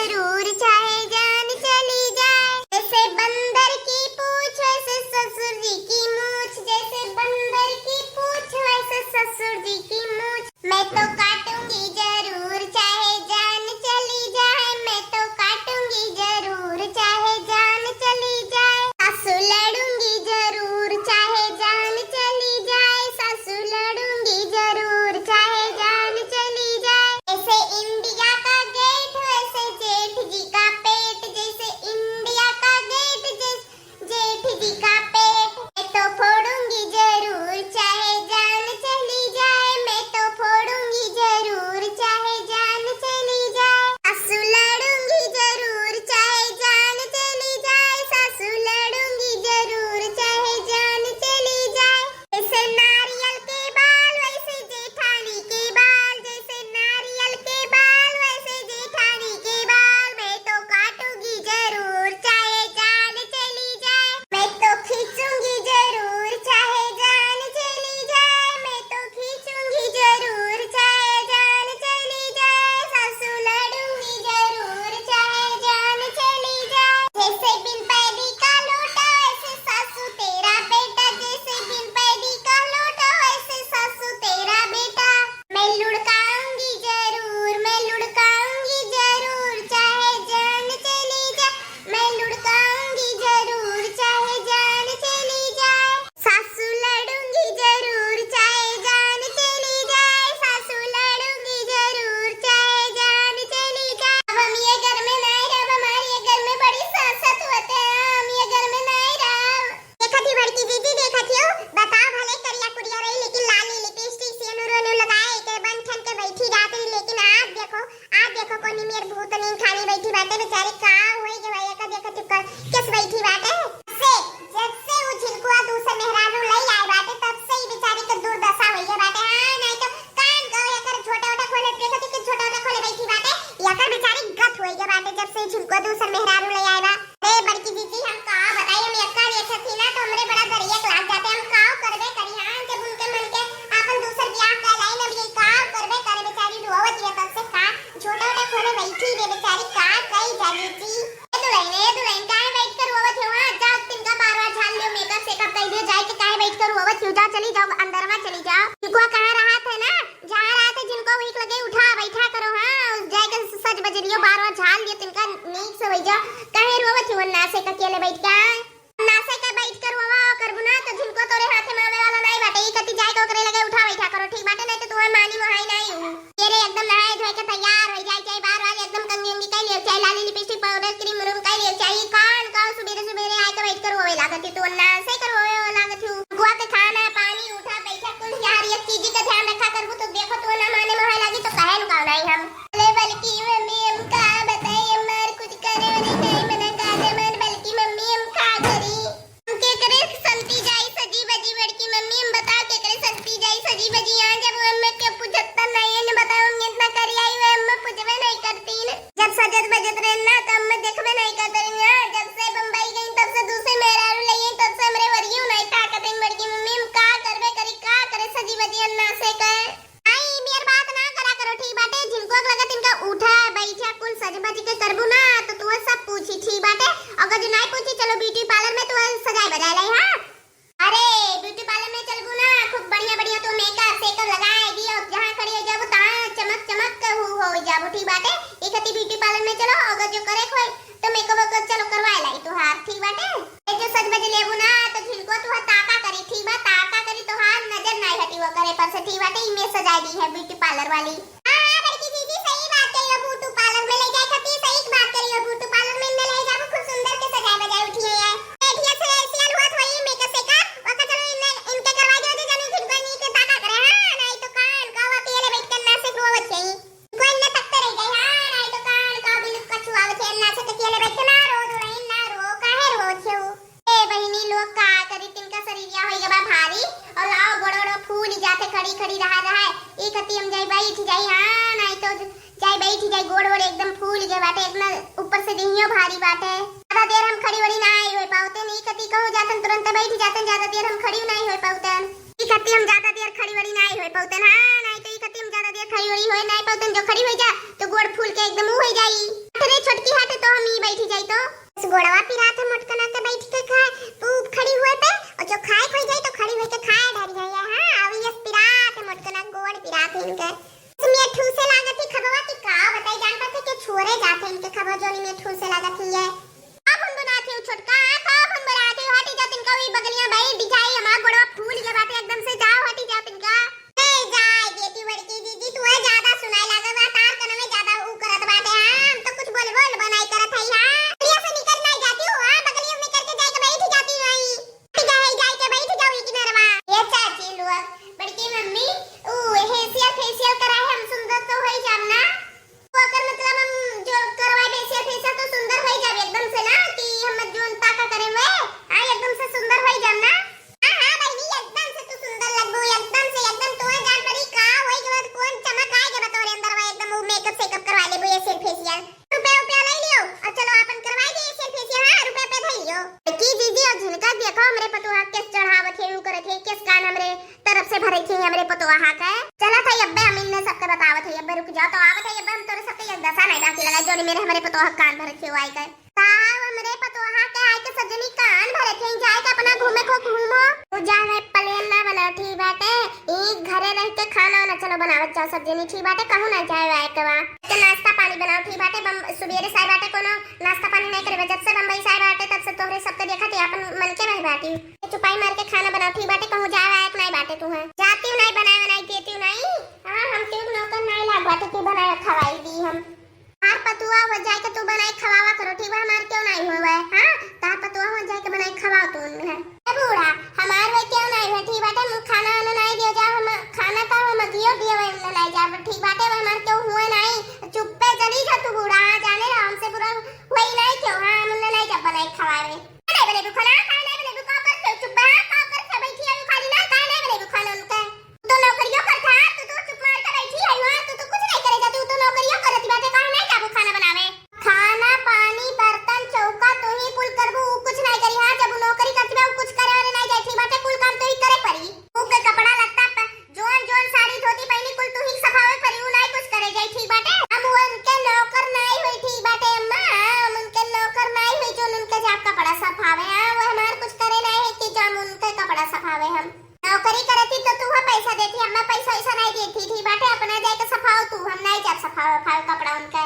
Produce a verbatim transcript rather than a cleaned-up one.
जरूर चाहे जान चली जाए। जैसे बंदर की पूछ वैसे ससुर जी की मूछ, जैसे बंदर की पूछ वैसे ससुर जी की मूछ। मैं तो काटूंगी जरूर चाहे जान चली जाए, मैं तो काटूंगी जरूर चाहे जान चली जाए। सासू लड़ूंगी जरूर चाहे जान चली जाए, सासू लड़ूंगी जरूर चाहे जान चली जाए। जैसे इंडिया का गेट वैसे जेठ जी का पेट, जैसे इंडिया का गेट जैसे जेठ जी का पेट। मैं तो फोड़ूंगी जरूर चाहे जान चली जाए, मैं तो फोड़ूंगी जरूर चाहे जान चली जाए। सासू लड़ूंगी जरूर चाहे जान चली जाए, सासू लड़ूंगी जरूर चाहे जान चली जाए। जैसे नारियल के बाल वैसे जेठानी के बाल, जैसे नारियल के बाल वैसे जेठानी के बाल। मैं तो काटूंगी जरूर चाहे जान चली जाए, मैं तो खींचूंगी जरूर चाहे जान चली जाए, मैं तो खींचूंगी जरूर चाहे जान चली जाए। सासू लड़ूंगी जरूर चाहे जान चली जाए। जैसे बिन पैदी का लोटा वैसे सासू तेरा बेटा, जैसे बिन पैदी का लोटा वैसे सासू तेरा बेटा। मैं लुढ़काऊंगी जरूर, मैं लुढ़काऊंगी जरूर चाहे जान चली जाए, मैं लुढ़काऊंगी जरूर चाहे जान चली जाए। सासू लड़ूंगी जरूर चाहे जान चली जाए, सासू लड़ूंगी जरूर चाहे जान चली जाए। अब हम ये घर में नहीं रहब, हमारे ये घर में बड़ी सासत होते हैं, हम ये घर में नहीं रहब। देखत ही बड़की दीदी, देखत ही हो, बताओ भले करिया कुरिया रही, लेकिन लाली लिपस्टिक सेनुर वेनुर लगाए के बन ठन के बैठी रहत रही, लेकिन आज देखो, आज देखो कोनी मेर भूत नीन खानी बैठी बाटे, बेचारी का होई के भाई, एका देखत ही कर, किस बैठी बाटे। से, जब से वो झिलकुआ दूसर मेहरारू लई आए बाटे, तब से ही बेचारी के दुर्दशा होई है बाटे। हाँ, नहीं तो कान को एकर झोटा वोटा खोले, देखत ही कि झोटा वोटा खोले बैठी बाटे, एकर बेचारी गत होई गए बाटे, जब से झिलकुआ दूसर मेहरारू लई आए बा। ए बड़की दीदी, हम का बताई, हम एका देखत ही ना तो हमरे बड़ा दरिया के लाग जाते। हम का करबे करी, हाँ, जब उनके मन के आपन दूसर बियाह कर लाई ना, ये का करबे करे, बेचारी रोवत ही तब से का झोटा वोटा खोले बैठी रे बेचारी, का कही जानी जी। ए दुल्हन, ए दुल्हन, काहे बैठ कर रोवत हो? हाँ, जाओ तिनका बार बार झाल लियो, मेकअप सेकअप कर दियो, जाए के काहे बैठ कर रोवत हो? जा चली जाओ, अंदरवा चली जाओ। झिलकुआ कहाँ रहत है ना, जहाँ रहत है झिलकुआ वही के लगे उठा बैठा करो। हाँ, जाए के सज बजरियो बार बार झाल लियो, तिनका नीक से होई जा। काहे रोवत हो अन्नासे का अकेले बैठ के? अन्नासे का बैठ कर रोवा करबू ना तो झिलकुआ तोरे हाथे में आवे वाला नहीं बाटे। ई कति जाए के ओकरे लगे उठा बैठा करो, ठीक बाटे? नहीं तो तुम्हारे मानी मोहाई नहीं हूँ। ये रे एकदम नहाए धोए के तैयार हो जाए, चाहे बार बार एकदम कंघी उंघी कर लियो, चाहे लाली लिपस्टिक पाउडर क्रीम व्रीम कर लियो, चाहे कान का सुबेरे सुबेरे आए के बैठ कर रोवे लागत है, तू अन्नासे कर रोवे लागत हूँ। झिलकुआ के खाना पानी उठा बैठा कुल यार, एक चीज का ध्यान रखा करबू तो देखो तू ना माने मोहाई लागी तो कहे नु का नहीं हम। अरे बल्कि मम्मी हम का बताई, हमार कुछ करे वाली नहीं मना का दे मन, बल्कि मम्मी हम का करी? हम केकरे संती जाई सजी बजी बड़की मम्मी, हम बताओ केकरे संती जाई सजी बजी? यहाँ जब वो अम्मा के पूछत त नहीं है, न बताओ हम इतना करी आई हुए अम्मा पूछबे नहीं करती न। जब सजत बजत रहे ना तो अम्मा देखबे नहीं करते रहे। यहाँ जब से बम्बई गई तब से दूसरे मेहरारू ले आई, तब से हमरे वरियो नहीं ताकत है बड़की मम्मी, हम का करबे करी, का करे सजी बजी अन्नासे का। आई, मेर बात ना करा करो, ठीक बाटे? झिलकुआ के लगे तिनका उठा, बैठा, कुल सज बज के करबू ना, तो तुहे सब पूछी, ठीक बाटे? अगर जो नाई पूछी, चलो ब्यूटी पार्लर में तुहे सजाए बजाए लाई, हाँ? अरे, ब्यूटी पार्लर में चलबू ना, खूब बढ़िया बढ़िया तो मेकअप सेकअप लगाए दियो, जहाँ खड़ी हो जाबू, तहाँ चमक चमक के हु हो जाबू, ठीक बाटे? एक हती ब्यूटी पार्लर में चलो, अगर जो करे खोई, तो मेकअप वेकअप चलो करवाए लाई तुहार, ठीक बाटे? ए जो सज बज लेबू ना, तो झिलकुआ तुहार ताका करी, ठीक बा? ताका करी, तुहार नजर नाई हटी वो करे पर से, ठीक बाटे? इमे सजाए दी है ब्यूटी पार्लर वाली। हाँ, हाँ, बड़की दीदी, सही बात कही हो, ब्यूटी पार्लर में ले जाए खातिर सही बात कही हो, ब्यूटी पार्लर में इन्हें ले जाबू, खूब सुंदर के सजाए बजाए उठी है यार। ए, ढिया से सियान हुआ थोड़ी मेकअप सेकअप, वका चलो इन्हें, इनके करवा दो, जो जाने झिलकुआ नी के ताका करे, हाँ, नाई तो कान का हुआ पियले बैठ कर ना से रोवत है। कोई न तकते रह गए, हाँ, नाई तो कान का बिल कछुआवत है, ना से तकिया ले बैठ के ना रो, दुल्हन ना रो, काहे रो छेऊ? ए बहिनी लोग का करी, तिनका शरीरिया होई गबा भारी, और लाओ गोड़ वोड़ फूल जाते खड़ी खड़ी रहा रहा है। ई कती हम जाई बैठ जाई, हाँ, नाई तो जाई बैठ जाई, गोड़ वोड़ एकदम फूल गए बाटे, इतना ऊपर से देहियो भारी बाटे। ज्यादा देर हम खड़ी वड़ी ना आई होई पावते, नहीं कती कहूँ जातन तुरंत बैठ जातन, ज्यादा देर हम खड़ी नहीं होई पावतन। ई खातिर हम ज्यादा देर खड़ी वड़ी नाई होए पाउतन, हाँ, नाई तो ई खातिर हम ज्यादा देर खड़ी वड़ी होए नाई पाउतन। जो खड़ी होई जा, तो गोड़ फूल के एकदम ऊ होई जाई। अरे छोटकी, हटे तो हम ही बैठी जाई तो। बस गोड़वा पिरात है मोटकना के बैठ के खाए, तू खड़ी हुए पे, और जो खाए खोई जाई तो खड़ी हुए के खाए डर जाए। हाँ, अभी यस पिरात है मोटकना, गोड़ पिरात है इनके। इसमें ठूसे लागत ही खबवा कि का बताई, जान पाते के छोरे जाते इनके खबवा जोनी में ठूसे लागत ही है। का फुनफुनात ही छोटका, का फुनफुनात ही, हटी जा तिनका वही बगलिया बैठ जाई, हमार गोड़वा फूल गया बाटे एकदम से, जाओ हटी जा तिनका। ए, जाए देती बड़की दीदी, तू है ज्यादा सुनाए लागल बा, तार कन में ज्यादा ऊ करत बाटे। हाँ, हम तो कुछ बोल बोल बनाई करत हई। हाँ, बगलिया से निकल नहीं जाती हूँ। हाँ, बगलिया में करके जाए के बैठ जाती हूँ। ठीक है, जाए के बैठ जाओ ई किनरवा। ये चाची लोग, बड़की मम्मी, ऊ हेसियल फेसियल कराए हम सुंदर तो होई जाब ना। ओकर मतलब हम जो करवाए फेसियल फेसियल तो सुंदर होई जाब एकदम से ना, कि हम जोन ताका करे हुए, हाँ, एकदम से सुंदर होई जाब ना। हाँ, हाँ, बहिनी, एकदम से तू सुंदर लगबू, एकदम से, एकदम तोहे जान पड़ी का होई के बाद कौन चमक आए के बाद तोरे अंदर में एकदम वो मेकअप सेकअप करवा लेबू, ये फेसियल फेसियल। रुपया उपया ले लियो और चलो आपन करवाई दे फेसियल फेसियल, हाँ, रुपया पे धई लियो। की दीदी और झिनका देखो हमरे पतोहा केस चढ़ावत है, ऊ करत है, केस कान हमरे तरफ से भरे थे हमरे पतोहा के। चला था अब्बे अमीन ने सबके बतावत है, अब्बे रुक जाओ तो आवत है, अब्बे हम तोरे सबके एक दशा नहीं बाकी लगा जोड़ी मेरे हमरे पतोहा कान भरे थे आई के। ताव हमरे पतोहा के आए के सजनी कान भरे थे, जाए के अपना घूमे को घूमो। उ जा है प्लेन ना बनाओ, ठीक बाटे, ई घरे रह के खाना वाना चलो बनावत जाओ सजनी, ठीक बाटे, कहूँ ना जाए आए के वहाँ। तो नाश्ता पानी बनाओ, ठीक बाटे, बम-, सुबेरे साए बाटे कोनो नाश्ता पानी नहीं करे, जब से बम्बई साए बाटे तब से तोहरे सबके देखा थे अपन मन के रह बाटी। चुपाई मार के खाना बनाओ, ठीक बाटे, कहूँ जाए आए के नहीं बाटे तू है। जाती हूँ नहीं बनाए बनाई देती हूँ नहीं। हाँ, हम क्यों नौकर नहीं लाग बाटे कि बनाए खवाई दी हम। तार पतुआ हो जाए के तू बनाई खवावा करो, ठीक बा? हमार क्यों नहीं होवे, हाँ? तार पतुआ हो जाए के बनाई खवाओ तू उनमें। ए बूढ़ा, हमार वे क्यों नहीं हुए, ठीक बाटे? हम खाना वाना नहीं दियो जा, हम खाना का हम दियो दियो वे उनने नहीं जा, ठीक बाटे? वो हमार क्यों हुए नहीं, चुप्पे चली जा तू बूढ़ा, हाँ? जाने रहो हमसे बुरा हुई नहीं क्यों, हाँ? हम उनने नहीं जब बनाई खवावे। नहीं बने खाना, खाना नहीं बने, का कर क्यों चुप बा, का कर के बैठी है खाली ना, का नहीं बने खाना उनके? तू तो नौकरियों करत हा, तू तो चुप मार के बैठी है वहाँ, तू तो कुछ नहीं करे जाती, तू तो नौकरियों करत बाटे, काहे नहीं जाबू खाना बनावे? खाना, पानी, बर्तन, चौका तू ही कुल करबू, ऊ कुछ नहीं करी। हाँ, जब ऊ नौकरी करती बा, ऊ कुछ करे वाले नहीं जाए, ठीक बाटे, कुल काम तू ही करे पड़ी। ऊ के कपड़ा लत्ता प-, जोन जोन साड़ी धोती पहनी, कुल तू ही सफावे पड़ी, ऊ नहीं कुछ करे जाए, ठीक बाटे। हम उनके नौकर नहीं हुई, ठीक बाटे अम्मा, हम उनके नौकर नहीं हुई जो उनके जाब कपड़ा सफावे। हाँ, वो हमार कुछ करे नहीं है कि जो हम उनके कपड़ा सफावे हम। नौकरी करती तो तू पैसा देती, अम्मा पैसा वैसा नहीं देती, ठीक बाटे, अपना जाके सफाओ तू, हम नहीं जाब सफाओ, फाओ कपड़ा उनका।